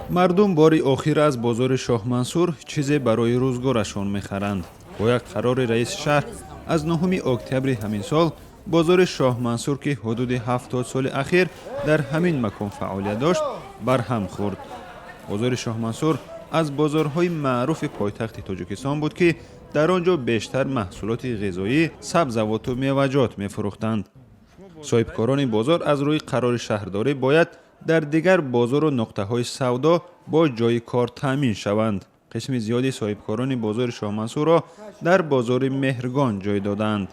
Мардум бори охир аз бозори Шоҳмансур чизе барои рӯзгорашон мехаранд. Бо як қарори раиси шаҳр аз 9 октябри ҳамин сол бозори Шоҳмансур, ки ҳудуди 70 соли ахир дар ҳамин макон фаъолият дошт, барҳам хӯрд. Бозори Шоҳмансур аз бозорҳои маъруфи пойтахти Тоҷикистон буд, ки дар он ҷо бештар маҳсулоти ғизоӣ, сабзавоту меваҷот мефурӯхтанд. Соҳибкорони бозор аз рӯи қарори шаҳрдорӣ бояд дар дигар бозору нуқтаҳои савдо бо ҷойи кор таъмин шаванд. Қисми зиёди соҳибкорони бозори Шоҳмансурро дар бозори Меҳргон ҷой додаанд.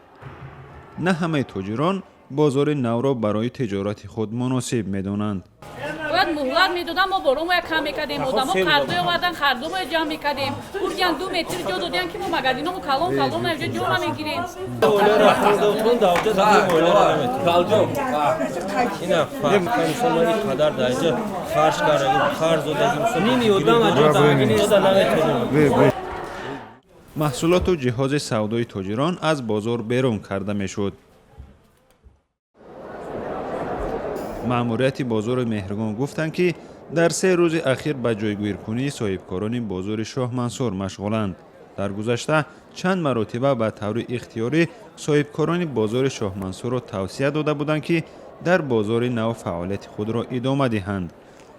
На ҳамаи тоҷирон бозори навро барои тиҷорати худ муносиб медонанд. Бояд муҳлат медодам, мо боромо як кам мекардем, одамо қардой овардан, хардомо ҷамъ мекардем. Урган 2 метр ҷо додем, ки мо магазиномо калон калон ҷо ҷо намегирем. Ина мисол ма ин қадар дар инҷа харҷ кардагим, қарз додагим, ними одам аҷо наметонем. Маҳсулоту ҷиҳози савдои тоҷирон аз бозор берун карда мешуд. Маъмурияти бозори Меҳргон гуфтанд, ки дар 3 рӯзи ахир ба ҷойгиркунии соҳибкорони бозори Шоҳмансур машғуланд. Дар гузашта чанд маротиба ба таври ихтиёрӣ соҳибкорони бозори Шоҳмансурро тавсия дода буданд, ки дар бозори нав фаъолияти худро идома диҳанд,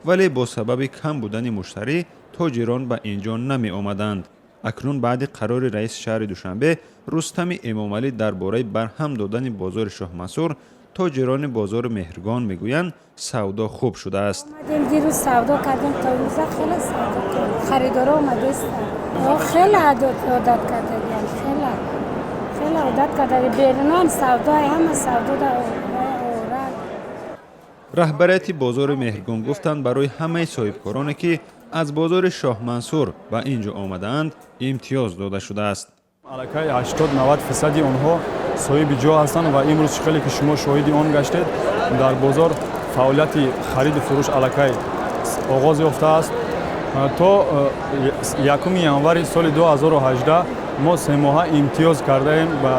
вале бо сабаби кам будани муштарӣ тоҷирон ба ин ҷо намеомаданд. Акнун баъди қарори раиси шаҳри Душанбе Рустами Эмомалӣ дар бораи барҳам додани бозори Шоҳмансур, тоҷирони бозори Меҳргон мегӯянд, савдо хуб шудааст. Омадем, дирӯз савдо кардем, то имрӯза хеле савдо кардем. Харидоро омадестанд, хеле одат кардагиам, хеле хеле одат кардаги. Берунам савдо, ҳама савдо орад. Раҳбарияти бозори Меҳргон гуфтанд, барои ҳамаи соҳибкороне, ки аз бозори Шоҳмансур ба ин ҷо омадаанд, имтиёз дода шудааст. Аллакай 80-90 фисади онҳо соҳиби ҷо ҳастанд ва имрӯз хеле ки шумо шоҳиди он гаштед, дар бозор фаъолияти хариду фурӯш аллакай оғоз ёфтааст. То 1 январи соли 2018 мо 3 моҳа имтиёз кардаем ба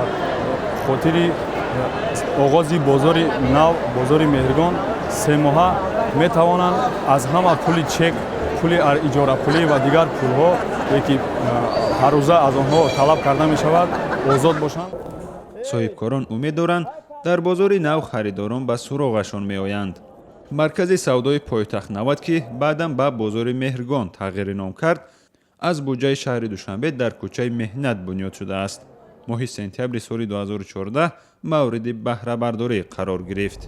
хотири оғози бозори нав, бозори Меҳргон. 3 моҳа метавонанд аз ҳама пули чек, пули иҷорапулӣ ва дигар пулҳо, ки ҳаррӯза аз онҳо талаб карда мешавад, озод бошанд. Соҳибкорон умед доранд, дар бозори нав харидорон ба суроғашон меоянд. Маркази савдои пойтахт 90, ки баъдан ба бозори Меҳргон тағйири ном кард, аз буҷаи шаҳри Душанбе дар кӯчаи Меҳнат бунёд шудааст. Моҳи сентябри соли 2014 мавриди баҳрабардорӣ қарор гирифт.